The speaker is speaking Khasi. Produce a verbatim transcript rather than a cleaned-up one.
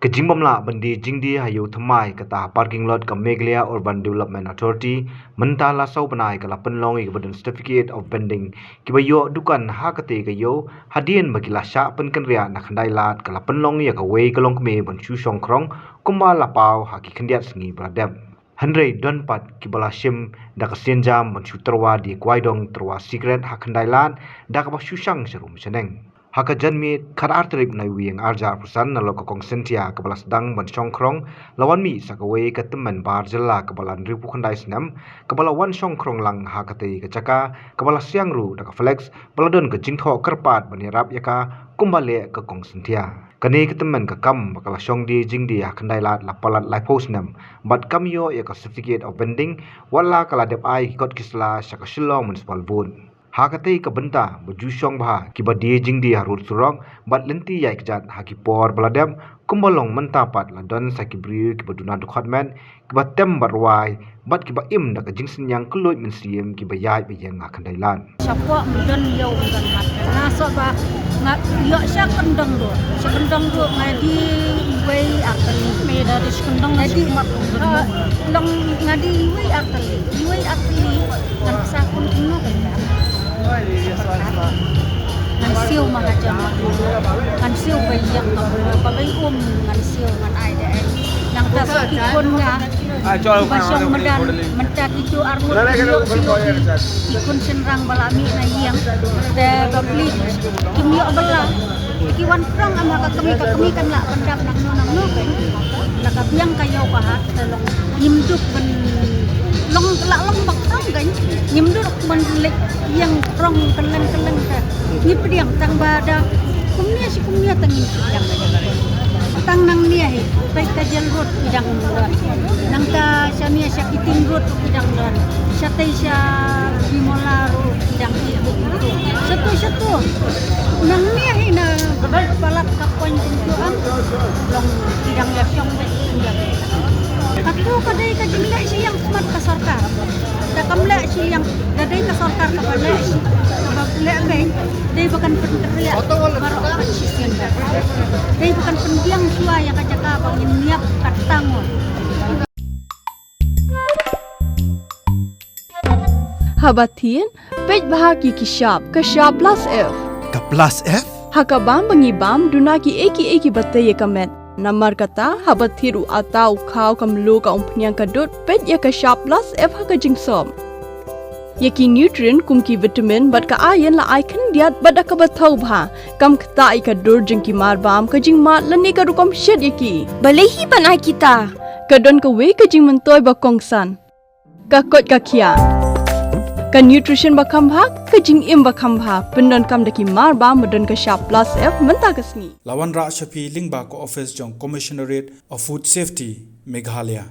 Ka jingbym lah ban die jingdie ha ïew thymmai kata ha parking lot ka Meghalaya Urban Development Authority mynta la saw bnai ka la pynlong ïa kiba don certificate of vending kiba ïoh dukan ha kata ka ïew hadien ba ki la shah pynkynriah na Khyndai Lad ka la pynlong ïa kawei ka longkmie ban shu shongkhrong kumba la paw ha ki khyndiat sngi ba la dep. Hynrei don pat kiba la shim da ka sienjam ban shu tyrwa die kwai dong tyrwa sikret ha Khyndai Lad da kaba shu shang sharum shaneng. Ha ka janmiet khatar tarik Naiwieng arhajar arphew san na lok ka kong Cynthia kaba la sdang ban shongkhrong la wan mih sa kawei ka tymmen bar jylla kaba la hynriewphew khyndai snem kaba la wan shongkhrong lang ha katei ka jaka kaba la siang ruh da ka flex ba la don ka jingthoh kyrpad ban ïarap ïa ka kumba leh ka kong Cynthia. Kane ka tymmen ka kam ba ka la shong die jingdie ha Khyndai Lad la palat laiphew snem bad kam ïoh ïa ka certificate of vending wat la ka la dep ai ki kot ki sla sha ka Shillong Municipal Board. Ha katei ka bynta ba ju shong bha kiba die jingdie ha rud surok bad lynti ïaid kjat ha ki por ba la dep kumba long mynta pat la don sa ki briew kiba duna dkhot met kiba tem bad rwai bad kiba im da ka jingsynñiang kylluid mynsiem kiba ïaid ba ïeng ha Khyndai Lad. Shapoh ym don ïew ym don mat. Nga sngewbha nga ïoh sha kyndong ruh. Sha kyndong ruh nga die iwei ar tylli. Me da die sha kyndong nga die mat. Long nga die iwei ar tylli. Iwei ar tylli. Ngan sa kun kumno ka ïa. Ngan siew mahajon. Ngan siew ba ïeng ka ba ba bai um ngan siew ngan ai da ai. Nangta sa ki khun nga. Ba shong madan mynta ki tu arngut ki ïoh siew ki khun shynrang ba la mih na ïeng. Te ba pli kim ïoh ba la. Ki wan prong am ha ka kmie ka kmie kan lah ban dap nangno nangno kan. La ka biang ka ïew ka hat te long ngim duk ban long la long bak prong kan. Ngim duk ban leit ïeng prong kylleng kylleng te. Ngi pdiang tang ba da kumne shi kumne tang ngi pdiang. Tang nangne hi peit ka Jail Road pdiang don. Nangta shane sha Kiting Road pdiang don. Shatei sha Bimala Road pdiang hi. Shatu shatu. Nangne hi na palat ka point pyntu am. Long pdiang ïa shong beit pdiang. Katu ka dei ka jingleh shiliang khmat ka sorkar. Da kam leh shiliang da dei ka sorkar kaba leh shi kaba leh beit. Dei ba kan pyntrei baroh ka shisien. Dei ba kan pynbiang shuwa ïa ka jaka ba ngin ñiap ka tang. Haba thied peit bha ki ki shap ka shap plus F. Ka plus F? Ha ka bam ba ngi bam duna ki ei ki ei kiba tei ïa ka met. Namar kata haba thied u ata u khaw ka mluh ka umphniang ka dud peit ïa ka shap plus F ha ka jingsop. Ïa ki nutrient kum ki vitamin bad ka iron la ai khyndiat bad da kaba thaw bha. Kam ktah ïa ka dur jong ki mar bam ka jingmad lane ka rukom shet ïa ki. Balei hi ban ai kita? Ka don kawei ka jingmyntoi ba kongsan. Ka koit ka khiah. Ka nutrition ba kham bha, ka jingim ba kham bha, pyndonkam da ki mar bam ba don ka shap plus F mynta ka sngi. La wanrah sha phi lyngba ka office jong Commissionerate of Food Safety, Meghalaya.